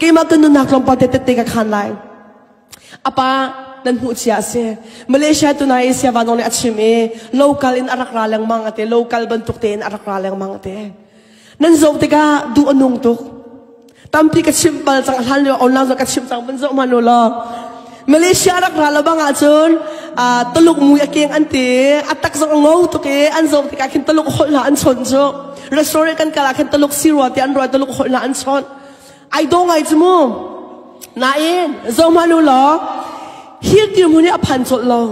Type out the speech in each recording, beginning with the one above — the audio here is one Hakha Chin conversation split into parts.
Keimah kan nunnak tlawmpal te tette ka khan lai. Apa nan hmuh cia a si. Malaysia tunai i Siava Nong nih a chim i local in a rak ra lengmang ate local bantuk tein a rak ra lengmang ate. Nan zoh tikah duh a nung tuk. Tampi ka chim bal cang hlan lio online zong ka chim cang van zoh hmanh u law. Malaysia rak ra lo bang ahcun Tuluk mui a keng an ti a tak zong a ngo tuk i an zoh tikah khin Tuluk holh hna an chawnh cu. Restaurant kan kal ah khin Tuluk si rua ti an ruah Tuluk holh hna an chawnh. Ai daw ngai cu mu. Nain zoh hmanh u law hi dirhmun hi a phan colh lo.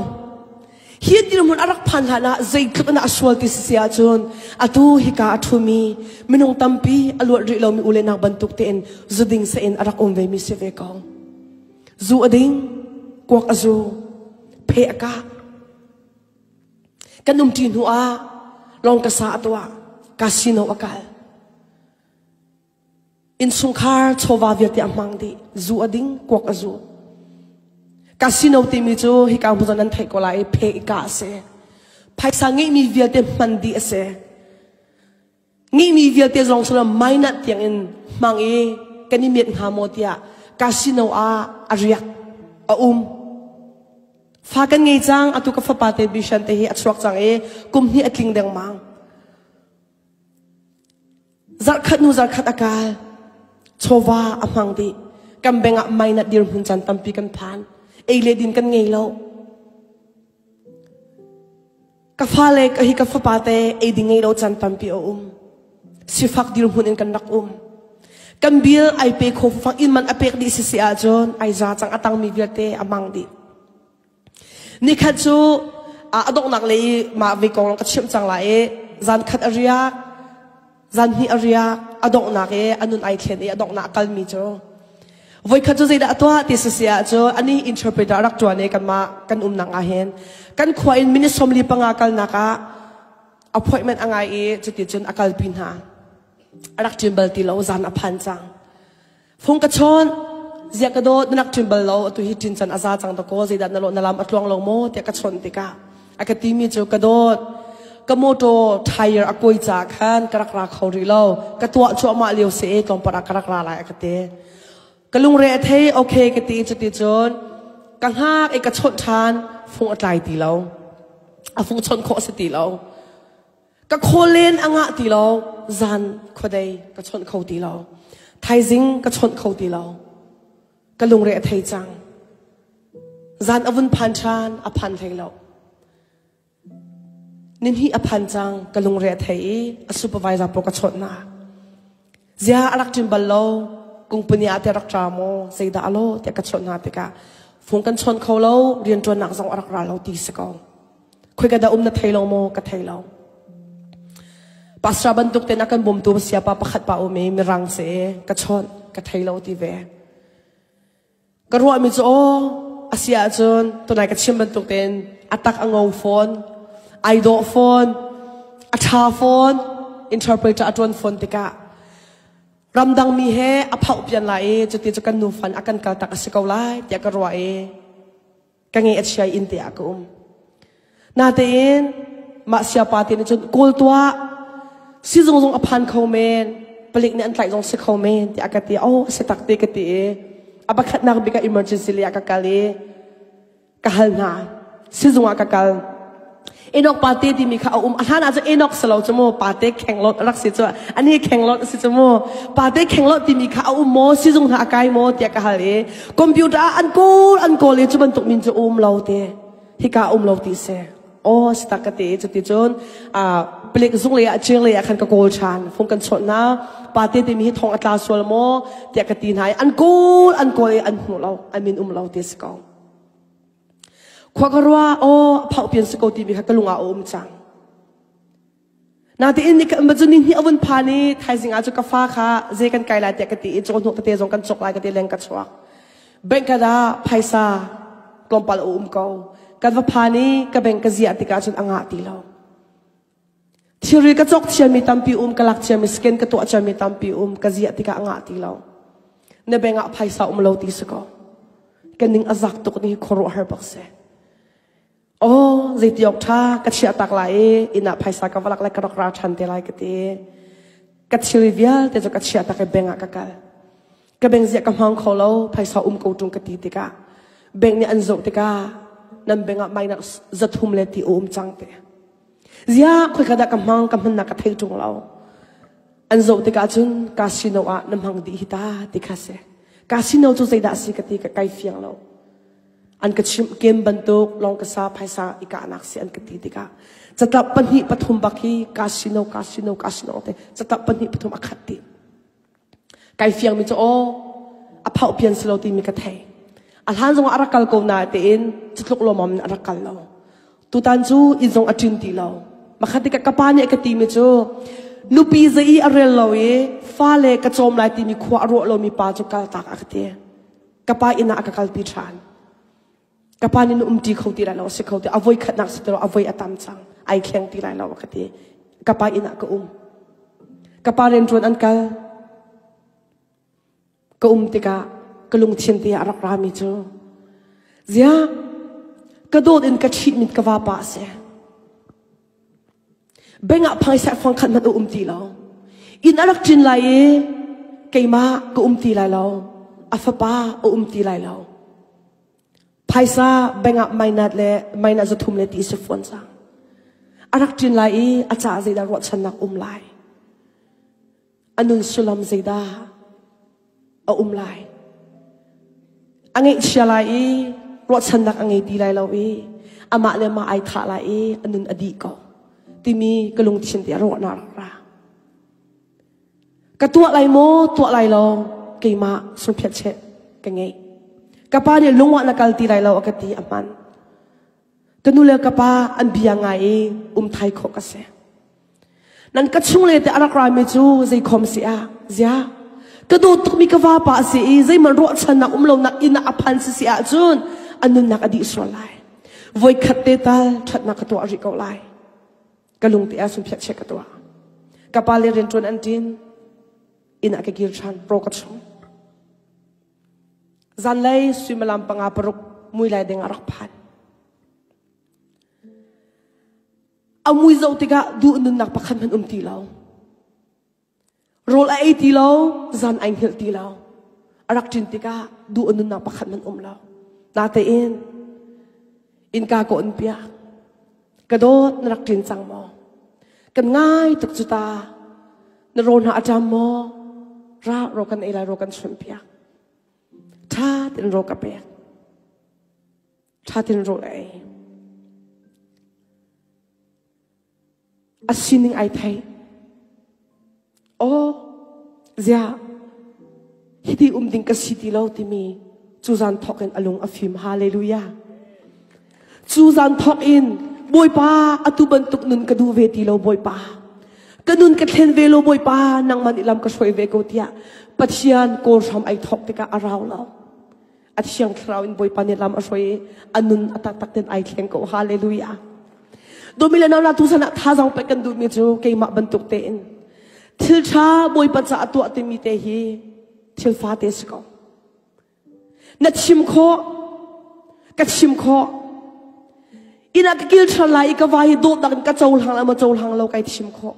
Hi dirhmun a rak phan hlan ah zeitluk in a sual ti si ahcun atu hika a ṭhumi minung tampi a luat rih lomi u le nau bantuk tein zuding sa in a rak um vemi si ve ko. Zu a ding, kuak a zu, phe a kah. Kan umṭi hnu ah lawng ka sa a tuah, casino a kal. Innchungkhar chawva vialte a hmang dih. Zu a ding, kuak a zu. Casino timi cu hika hmun nan theih ko lai i phe i kah a si. Phaisa ngeihmi vialte hman dih a si. Ngeihmi vialte zong suna minus tiang in hmang i kan i miat hnga maw tiah casino ah a riak a um. Fa kan ngei cang atu ka fapa te Bishan te hi a chuak cang i kum hnih a tling dengmang. Zarhkhat hnu zarhkhat a kal. Chawva a hmang dih. Kan beng ah mainat dirhmun caan tampi kan phan. Ei le din kan ngei lo. Ka fale ka hi ka fapa te ei ding ngei lo caan tampi a um. Sifak dirhmun in kan rak um. Kan bil ai pe kho fang inn man a pek dih sisi ahcun ai za cang a tangmi vialte a mang dih. Nikhat cu a donghnak lei i mah ve kong ka chimh cang lai i zan khat a riak, zan hnih a riak, a donghnak i a nun ai thlen i a donghnak a kalmi cu voikhat cu zeidah a tuah ti sisi ahcun anih interpreter a rak ṭuan i kanmah kan umnak ah hin kan khua in minute 45 kalnak ah appointment a ngai i cuticun a kalpi hna. A rak ṭin bal ti lo zan a phan cang. Fung ka chawn, ziah ka dawt, na rak ṭin bal lo, atu hi ṭin can a za cang dakaw, zeidah na lawh na lam a tluang lo maw tiah ka chawnh tikah a ka timi cu ka dawt, ka motor tire a kuai ca khan ka rak ra kho rih lo, ka tuah cuahmah lio si e, tlawmpal ah ka rak ra lai a ka ti. Ka lungre a thei, okay ka ti, cuti cun ka hngak i ka chawnh ṭhan, fung a tlai ti lo. A fung chawnh khawh a si ti lo. Ka khawlen a ngah ti lo, zan khuadei ka chawnh kho ti lo. Thaizing ka chawnh kho ti lo. Ka lungre a thei cang. Zan a vun phan ṭhan, a phan hlei lo. Ninhnih a phan cang, ka lungre a thei i a supervisor pawl ka chawnh hna. Zia a rak ṭin bal lo, kungpuni ah te rak ṭa maw, zeidah a lo tiah ka chawnh hna tikah phung kan chawn kho lo, rianṭuannak zong a rak ra lo ti si ko. Khoi ka dah um na thei lo maw? Ka thei lo. Pastor bantuk ten a kan bawmtu siapa pakhat pa um i mirang si i ka chawnh ka thei lo ti ve. Ka ruahmi cu aw a si ahcun tunai ka chim bantuk tein a tak a ngo fawn, ai dawh fawn, a ṭha fawn, interpreter a ṭuan fawn tikah ramdang mi he a phauh pian lai i cuti cu kan nu fan a kan kal tak a si ko lai tiah ka ruah i ka nge a chia inn te ah ka um. Natein mah siapa te nih cun kawl tuah sizung zong a phan kho men palik nih an tlaih zong si kho men tiah ka ti oh si tak te ka ti i a pakhatnak bik ah emergency lei ah ka kal i ka hal hna sizung ah ka kal Enoch pate timi kha a um a hlan ah cun Enoch si lo cu mu pate khenglot rak si cu ani khenglot si cu mu pate khenglot timi kha a um maw sizung hna a kai maw tiah ka hal i computer ah an kawl an kawl i cu bantuk min cu um lo te hika um lo ti si aw si tak ka ti cuti cun palik zung lei ah cing lei ah khan ka kawl ṭhan fung kan chawnh hna pate timi hi thong a tla sual maw tiah ka ti hna i an kawl an kawl i an hmu lo an min um lo ti si ko Khua ka ruah aw phauh pian si ko timi kha ka lung ah a um cang. Natein ni ka ni hnih a vun phan i thaizing ah cu ka fa kha zei kan kai lai tiah ka ti i cawhnuk tete zong kan cawk lai ka ti leng ka chuak. Bank ka dah phaisa tlawmpal a um ko. Kan va phan i ka bank ka ziah tikah cun a ngah ti lo. Thilri ka cawk thiammi tampi um, ka lak thiammi scan ka tuah thiammi tampi um, ka ziah tikah a ngah ti lo. Na bank ah phaisa um lo ti si ko. Ka ning a zak tuk ni khuaruahhar bak si. Oh, zeiti awk ṭha ka chiah tak lai i inn ah phaisa ka va lak lai ka rak ra ṭhan te lai ka ti. Ka thilri vialte cu ka chiah tak i bank ah ka kal. Ka bank ziah ka hmang kho lo, phaisa um ko ṭung ka ti tikah bank nih an zoh tikah nan bank ah minus 300 le ti a um cang te. Ziah khoika dah ka hmang ka hmannak ka thei ṭung lo. An zoh tikah cun casino ah na hmang dih hi ta ti kha si. Casino cu zeidah si ka ti ka kai fiang lo. An ka chimh kem bantuk lawng ka sa phaisa i kahnak si an ka ti tikah catlap pahnih pathum bak hi casino casino casino te catlap pahnih pathum a khat dih. Kai fiangmi cu aw a phauh pian si lo timi ka thei. A hlan zongah a rak kal ko na tein cutluk lawmam in a rak kal lo. Tutan cu inn zong a ṭin ti lo. Makhat tikah ka pa nih a ka timi cu nupi zei i a rel lo i fale ka cawm lai timi khua a ruah lomi pa cu kal tak a ka ti. Ka pa inn ah a ka kalpi ṭhan. Ka pa nih na um ṭi kho ti lai lo a si kho ti a voi khatnak si ti lo a voi a tam cang ai thleng ti lai lo a ka ti. Ka pa inn ah ka um. Ka pa rianṭuan an kal. Ka um tikah ka lungthin te ah a rak rami cu ziah ka dawt in ka ṭhitmi ka vapa a si. Bank ah phaisa fang khat hmanh a um ti lo. Inn a rak ṭin lai i keimah ka um ti lai lo. A fapa a um ti lai lo. Phaisa bank ah mainat le mainat 300 le ti si fawn cang. A rak ṭin lai i a caah zeidah ruahchannak um lai. A nun sullam zeidah a um lai. A ngeihchia lai i ruahchannak a ngei ti lai lo i amah le mah ai thah lai i a nun a dih ko timi ka lungthin te a ruahnak rak ra. Ka tuah lai maw tuah lai lo keimah sungphiat cheh ka ngei. Ka pa nih lungwah na kal ti lai lo a ka ti a hman. Ka nu le ka pa an bia ngai i um thai khawh ka si. Nan ka chung le te a rak rami cu zei khom si ah zia ka dawt tukmi ka vapa a si i zeihmanh ruahchannak um lonak inn ah a phan si si ahcun a nunnak a dih sual lai. Voikhat te tal ṭhatnak ka tuah rih ko lai. Ka lungte ah sunphiah check ka tuah. Ka pa le rianṭuan an ṭin. Inn ah ka kir ṭhan, pro ka chung. Zanlei suimilam panga paruk mui lai ding a rak phan. A mui zoh tikah duh nunnak pakhat hmanh um ti lo. Rawl a ei ti lo, zan ai hngilh ti lo. A rak ṭin tikah duh a nunnak pakhat hmanh um lo. Natein innka ka on piak. Ka dawt na rak ṭin cang maw? Kan ngai tuk cu ta. Na rawl hna a ṭam maw? Ra rawl kan ei lai rawl kan chunh piak. Ṭha tein rawl ka pek. Ṭha tein rawl a ei. A sining ai thei. Aw, ziah, hiti um ding ka si ti lo timi cu zan thawk in a lung a fim. Hallelujah. Cu zan thawk in Bawipa atu bantuk nun ka duh ve ti lo Bawipa. Ka nun ka thlen ve lo Bawipa nangmah nih lam ka hruai ve ko tiah Pathian kawl hram ai thawk tikah a rau lo. A thiang thlarau in Bawipa nih lam a hruai i a nun a taktak ten ai thleng ko. Hallelujah. Dawmi le nau tu san ah thazaang pek kan duhmi cu keimah bantuk tein thil ṭha Bawipa caah tuah timi te hi thil fate si ko. Na chim khawh, ka chim khawh. Inn ah ka kil ṭhan lai i ka va hi dawtnak in ka cohlang la maw cohlang lo kai thim khawh.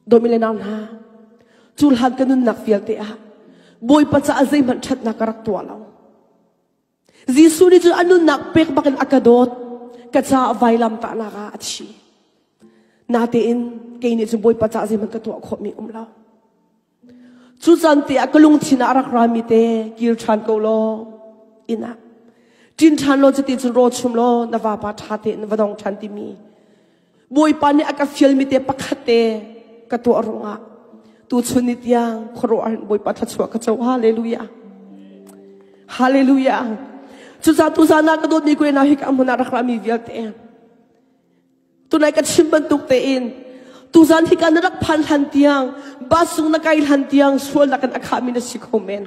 Dawtmi le nau hna, cu hlan ka nunnak vialte ah Bawipa caah zeihmanh ṭhatnak ka rak tuah lo. Jesuh nih cun a nunnak pek bakin a ka dawt, ka caah vailam tahnak ah a thi. Natein kei nih cun Bawipa caah zeihmanh ka tuah khawhmi um lo. Cu caan te ah ka lungthin ah a rak rami te kir ṭhan ko law inn ah ṭin ṭhan law cuti cun raw chum law na vapa ṭha tein va dong ṭhan timi Bawipa nih a ka fialmi te pakhat te ka tuah ruangah tuchun ni tiang khuaruah in Bawipa thluachuah ka co. Hallelujah. Hallelujah. Cucaah tuzaan ah ka dawtmi kuai nau hi ka hmun ah rak rami vialte Tunai ka chim bantuk tein tuzan hika na rak phan hlan tiang bus sung na kai hlan tiang sualnak in a khahmi na si kho men.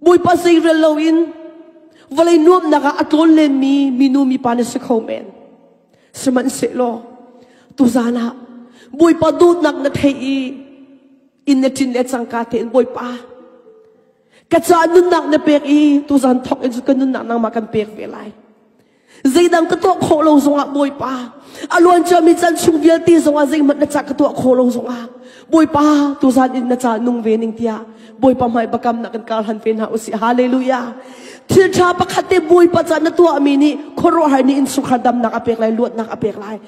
Bawipa zeirel loin vawlei nuamnak ah a tlawn lenmi minu mipa na si kho men. Sihmanhsehlaw tuzan ah Bawipa dawtnak na theih i inn na ṭin le cangka tein Bawipa ka caah nunnak na pek i tuzan thawk in cu ka nunnak nangmah kan pek ve lai. Zeidang ka tuah khawh lo zongah Bawipa, a luan ciami can chung vialte zongah zeihmanh na ca ka tuah khawh lo zongah Bawipa tuzan in na ca nung ve ning tiah Bawipa hmai bakam na kan kar han ve hna usih. Hallelujah. Thil tha pakhat te Bawipa ca na tuahmi nih khuaruahhar nih innchungkhar damnak a pek lai, luatnak a pek lai.